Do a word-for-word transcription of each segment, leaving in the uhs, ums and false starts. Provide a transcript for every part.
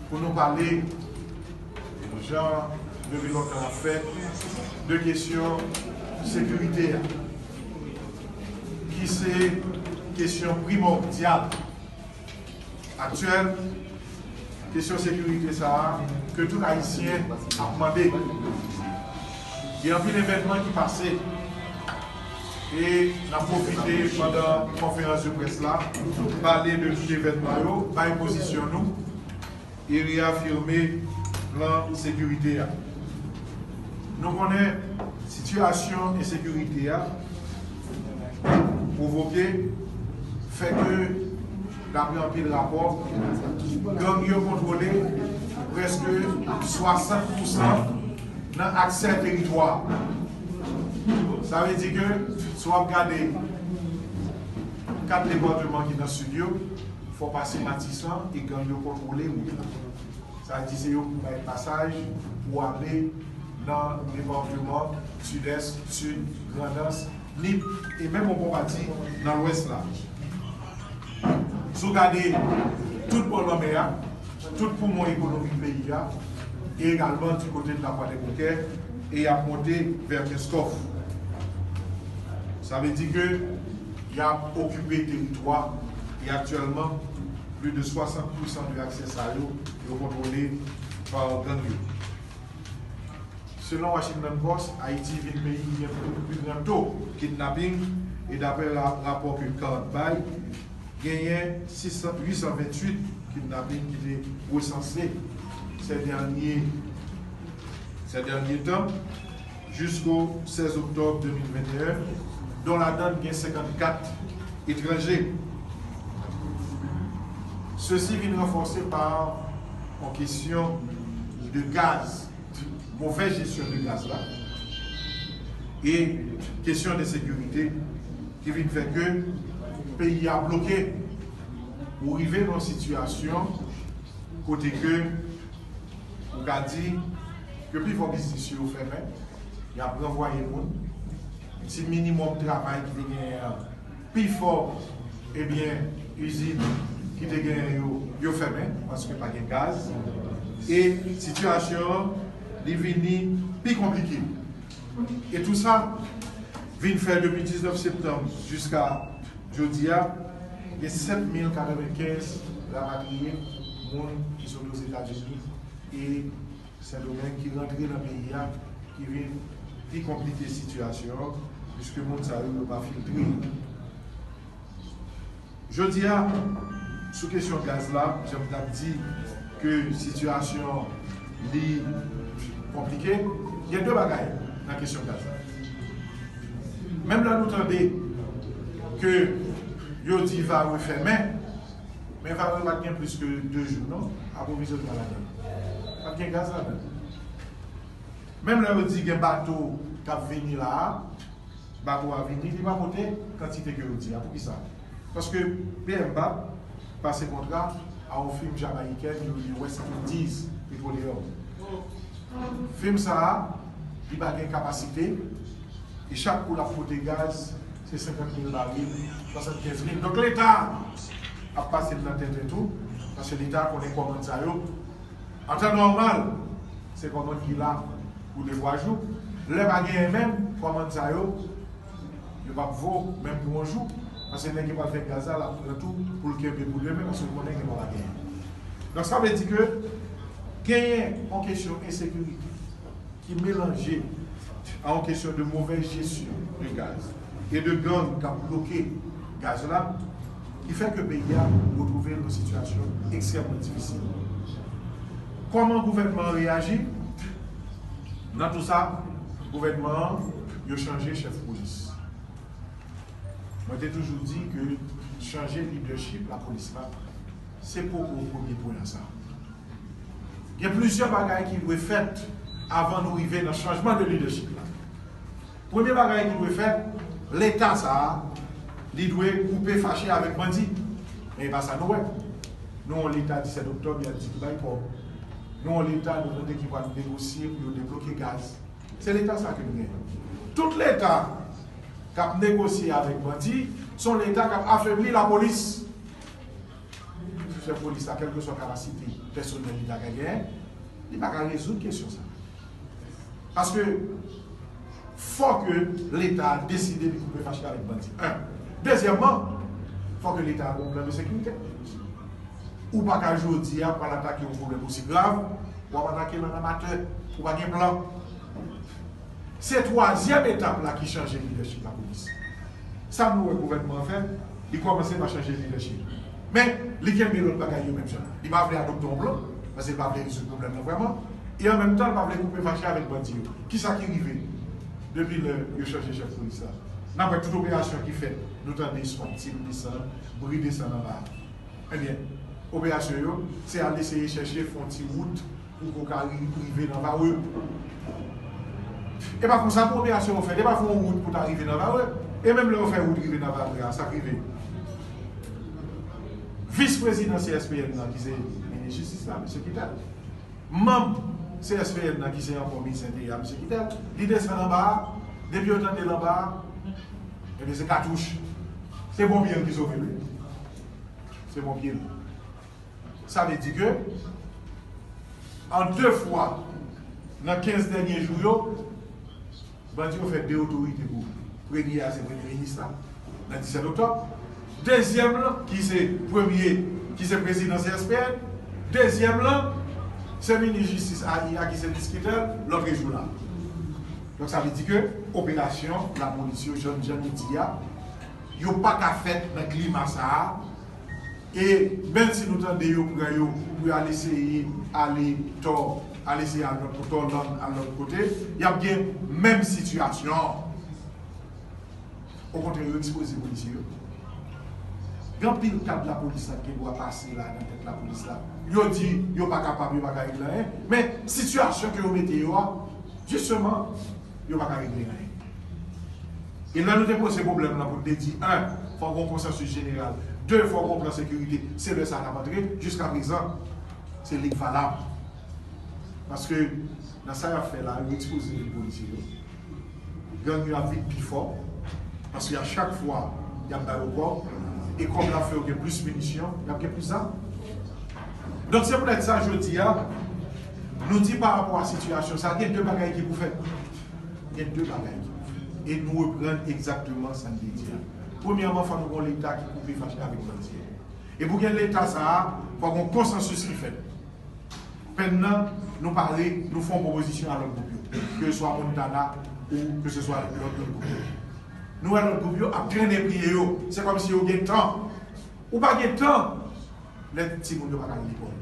Pou nou pale, jan depi lontan ap fèt, de kesyon sekirite a, ki se kesyon primòdyal, aktyèl, kesyon sekirite sa a ke tout Ayisyen ap mande. Gen anpil evènman ki pase e n ap pwofite pandan konferans de près la pale de tout evènman yo, bay pozisyon nou e reyafime plan sekirite a. Nou konnen sitiyasyon ensekirite a pwovoke, fè ke, dapre anpil rapò, gang yo kontwole prèske swasant pousan nan aksè teritwa. Sa vle di ke si w ap gade kat depatman ki nan sid yo, fò w pase Matisan e gang yo kontwole wout la. Sa vle di se yo pou bay pasaj pou ale nan depatman Sidès, Sid, Grandans, Nip e menm yon bon pati nan Lwès la. Si w gade tout bò lanmè a, tout poumon ekonomik peyi a, e egalman di kote de Lakwadèboukè, e y ap monte vè Kenskòf. Sa vle di ke y ap okipe teritwa, e aktyèlman, plis de swasant pousan de aksè sa yo, yo kontwole pa gang yo. Selon Washington Post, Ayiti vin peyi ki gen pli, pli gran to kidnaping, e daprè ra-, rapò ke CARD bay, genyen sis san, uit san venntuit kidnaping ki te resanse sè dènye, sè dènye tan, jisko sèz oktòb de mil venteyen, don ladan gen senkannkat etranje. Sesi vin ranfòse pa yon kesyon de gaz, movèz jesyon de gaz la, e kesyon de sekirite ki vin fè ke peyi a bloke. Ou rive nan yon sitiyasyon kote ke ou ka di ke pifò biznis yo fèmen, y ap ranvwaye moun, ti minimòm travay ki te genyen an, pifò, ebyen, izin ki te genyen yo, yo fèmen, paske pa gen gaz, e sitiyasyon an, li vini pi konplike. E tou sa vin fè depi diznèf septanm jiska jodi a, gen sèt mil katrevenkenz rapatriye, moun ki sot Ozetazini e Sendomeng ki rantre nan peyi a, ki vin pi konplike sitiyasyon an, piske moun sa yo, yo pa filtre. Jodi a, sou kesyon gaz la, jan m t ap di ke sitiyasyon li konplike, gen de bagay nan kesyon gaz la. Menm lè nou tande ke yo di Varreux fèmen, men Varreux pa t gen plis ke de jou, non, apwovizyònman ladan l. Pa t gen gaz ladan l. Menm lè yo di gen bato k ap vini la a, bato a vini, li pa pote kantite ke yo di a. Poukisa? Paske P M BAP pase kontra a yon fim jamayikèn yo rele West Indies Petroleum. Fim sa a, li pa gen kapasite, e chak kou l ap pote gaz, se senkant mil baril, swasannkenz mil. Donk, Leta ap pase l nan tenten tou, paske Leta konnen kòmann sa yo, an tan nòmal, se kòmann ki la pou de twa jou. Lè pa genyen menm, kòmann sa yo, yo p ap vo menm pou yon jou. Paske nèg yo pral fè gaz la, l ap pran tou pou l kenbe pou demen, paske l konnen gen pa genyen. Donk, sa vle di ke genyen yon kesyon ensekirite ki melanje a yon kesyon de movèz jesyon de gaz e de gang k ap bloke gaz la, ki fè ke peyi a retwouve l nan sitiyasyon ekstrèmman difisil. Kòman gouvènman an reyaji? Nan tou sa, gouvènman an, yo chanje chèf polis. Mwen te toujou di ke chanje lidèchip lapolis la, se poko premye pwen an sa. Gen plizyè bagay ki dwe fèt avan nou rive nan chanjman de lidèchip la. Premye bagay ki dwe fèt, Leta sa a, li dwe koupe fache avèk bandi. Men e pa sa nou wè. Nou yon Leta disèt oktòb, y ap di ki bay kòb. Nou yon Leta nou tande ki pral negosye pou yo debloke gaz. Se Leta sa ke nou genyen. Tout Leta k ap negosye avèk bandi, se yon Leta k ap afebli lapolis. chèf polis la, kèlkeswa kapasite pèsonèl li ta ka genyen, li pa ka rezoud kesyon sa. Paske fò ke Leta a deside li koupe fache avèk bandi. En. Dezyèmman, fò ke Leta a gen yon plan de sekirite. Ou pa ka jodi a pral atake yon pwoblèm osi grav, w ap atake l an amatè, ou pa gen plan. Se twazyèm etap la ki chanje lidèchip lapolis. Sa nou wè gouvènman an fè, li kòmanse pa chanje lidèchip. Men, li kenbe lòt bagay yo menm jan. Li pa vle adopte yon plan, paske li pa vle rezoud pwoblèm nan vrèman. E an menm tan, li pa vle koupe fache avèk bandi yo. Kisa ki rive depi lè yo chanje chèf polis la? N ap wè tout operasyon ki fèt, nou tande swat team desann, bri desann anba. Ebyen, operasyon yo, se al eseye chèche fè yon ti wout pou ke w ka ri-, rive nan Varreux. E pa konsa pou operasyon yo fèt, e pa fè yon wout pou ta rive nan Varreux. E menm lè yo fè wout rive nan Varreux a, sa k rive? Vis prezidan C S P N nan, ki se minis jistis la, mesye Quitel. Manm C S P N nan, ki se ankò minis enteryè a, mesye Quitel. Li desann anba a, depi yo tande l anba a, ebyen se katouch. Se ponpye l ki sove l. Se ponpye l. Sa vle di ke, an de fwa, nan kenz dènye jou yo, bandi yo fè de otorite pou. Premye a, se premye minis la, nan disèt oktòb. Dezyèm lan, ki se premye, ki se prezidan C S P N. Dezyèm lan, se minis jistis a I A, ki se Vis Quitel, lòt jou la. Donk, sa vle di ke operasyon lapolis yo, jan, jan nou di a, yo pa ka fèt nan klima sa a. E menm si nou tande yo pran yo pou y al eseye ale tò, al eseye al lòt kote, Òland, al lòt kote, y ap gen menm sitiyasyon an. Okontrè, yo ekspoze polisye yo. Gen anpil kad lapolis la ki gen dwa pase la nan tèt lapolis la. Yo di yo pa kapab, yo pa ka regle anyen. Men sitiyasyon ke yo mete yo a, jisteman, yo pa ka regle anyen. E lè nou te poze pwoblèm lan pou n te di, en, fò gen yon konsansis jeneral, de, fò gen yon plan sekirite, se lè sa a n ap antre, jiskaprezan, se li k valab. Paske nan sa y ap fè la, yo ekspoze vi polisye yo. Gang yo ap vin pi fò, paske a chak fwa, y ap ba yo kòb, e kòb la fè yo gen plis minisyon, y ap gen plis zam. Donk, se poutèt sa, jodi a, nou di pa rapò a sitiyasyon sa, gen de bagay ki pou fèt. Gen de bagay ki pou fèt. E nou reprann egzakteman sa n te di a. Premyèman, fò nou gen yon Leta ki koupe fache avèk bandi. E pou gen Leta sa a, fò gen yon konsansis ki fèt. Pèn nan, nou pare, nou fè yon pwopozisyon a lòt gwoup yo, ke se swa Montana ou ke se swa lòt, lòt gwoup yo. Nou wè lòt gwoup yo ap trennen pye yo. Se kòmsi yo gen tan. Ou pa gen tan lè timoun yo pa ka al lekòl.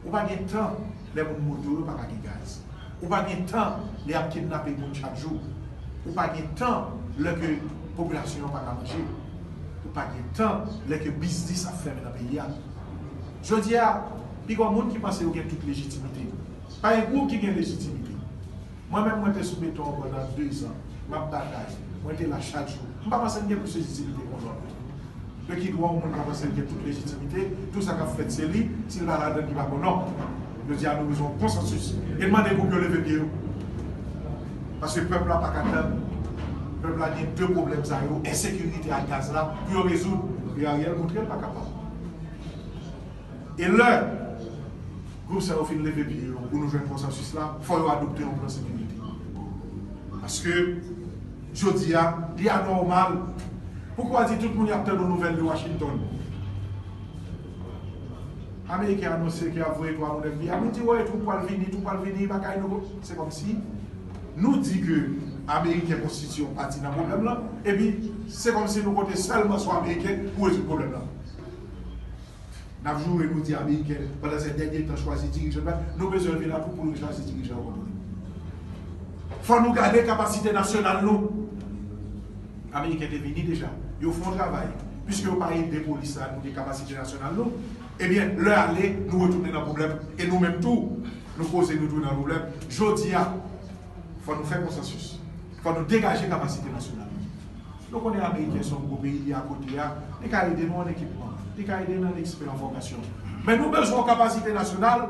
Ou pa gen tan lè moun moto yo pa ka gen gaz. Ou pa gen tan lè y ap kidnape moun chak jou. Ou pa gen tan lè ke popilasyon an pa ka manje. Ou pa gen tan lè ke biznis ap fèmen nan peyi a. Jodi a, pi gwo moun ki panse yo gen tout lejitimite. Pa gen gwoup ki gen lejitimite. Mwen menm, mwen te sou beton an pandan de zan. M ap batay. Mwen te la chak jou. M pa panse m gen plis lejitimite ke yon lòt. De ki dwa yon moun ka panse l gen tout lejitimite, tout sa k ap fèt se li, si l pa ladan l, li pa bon, non. Jodi a, nou bezwen yon konsansis. E n mande gwoup yo leve pye yo. Paske pèp la pa ka tann. Pèp la gen de pwoblèm sa yo, ensekirite ak gaz la, pou yo rezoud. E Ariel montre l pa kapab. E lè gwoup sa yo fin leve pye yo pou nou jwenn konsansis la, fò yo adopte yon plan sekirite. Paske, jodi a, li anòmal. Poukwa di tout moun y ap tann yon nouvèl de Washington? Ameriken anonse ke y ap voye twa moun F B I. Nou di, wè, twoup pral vini, twoup pral vini, bagay nou. Se kòmsi nou di ke Ameriken konstitye yon pati nan pwoblèm lan, epi se kòmsi nou konte sèlman sou Ameriken pou rezoud pwoblèm lan. N ap joure, nou di Ameriken, pandan sèt dènye tan, chwazi dirijan, nou bezwen l vin la pou, pou l chwazi dirijan yo kont nou. Fò nou gade kapasite nasyonal nou. Ameriken te vini deja. Yo fè yon travay. Piske yo pa ede polis la, nou gen kapasite nasyonal nou. Ebyen, lè ale, nou retounen nan pwoblèm. E nou menm tou, nou koze, nou tounen nan pwoblèm. Jodi a, fò nou fè konsansis. Fò nou degaje kapasite nasyonal nou. Nou konnen Ameriken se yon gwo peyi, li akote a, li ka ede nou an ekipman, li ka ede nou an ekspe an fòmasyon. Men nou bezwen yon kapasite nasyonal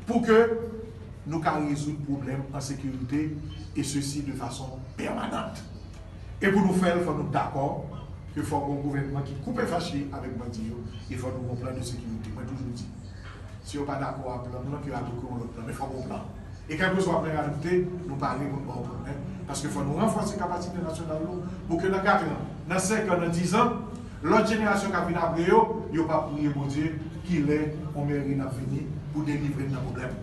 pou ke nou ka rezoud pwoblèm ensekirite, e sesi de fason pèmanant. E pou nou fè l, fò nou dakò ke fò gen yon gouvènman ki koupe fache avèk bandi yo, e fò nou gen yon plan de sekirite. Mwen toujou di, Si yo pa dakò ak plan nou an, ke yo adopte yon lòt plan. Men fòk yon plan. E kèlkeswa plan yo adopte, nou pare pou n ba yo plan. Paske fò nou ranfòse kapasite nasyonal nou, pou ke nan kat an, nan senk an, nan diz an, lòt jenerasyon k ap vin apre yo, yo p ap priye Bondye kilè yon mèri n ap vini pou delivre n nan pwoblèm.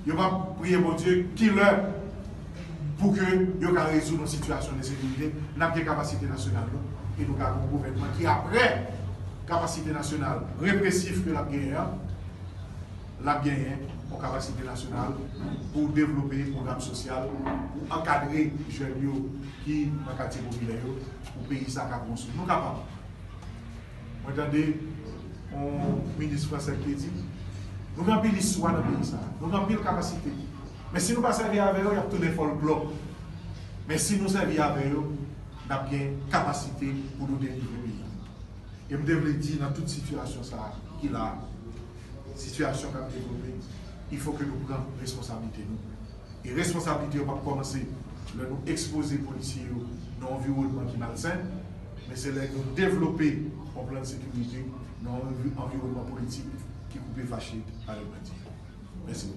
Yo p ap priye Bondye kilè pou ke yo ka rezoud yon sitiyasyon de sekirite. N ap gen kapasite nasyonal nou, e nou ka gen yon gouvènman ki, apre kapasite nasyonal represif ke l ap genyen an, l ap genyen yon kapasite nasyonal pou devlope pwogram sosyal, pou ankadre jèn yo ki nan katye popilè yo, pou peyi sa ka konstwi. Nou kapab. Mwen tande yon minis fransè ki te di, nou gen anpil istwa nan peyi sa, nou gen anpil kapasite. Men si nou pa sèvi avè yo, y ap tounen fòlklò. Men si nou sèvi avè yo, n ap gen kapasite pou nou delivre peyi a. E m te vle di nan tout sitiyasyon sa a ki la, sitiyasyon k ap devlope, il faut que nou pran responsablite nou. E responsablite yo p ap kòmanse lè nou ekspoze polisye yo nan yon anviwònman ki malsen, men se lè nou devlope yon plan de sekirite nan yon anvi- anviwònman politik ki koupe fache avèk bandi. Mèsi.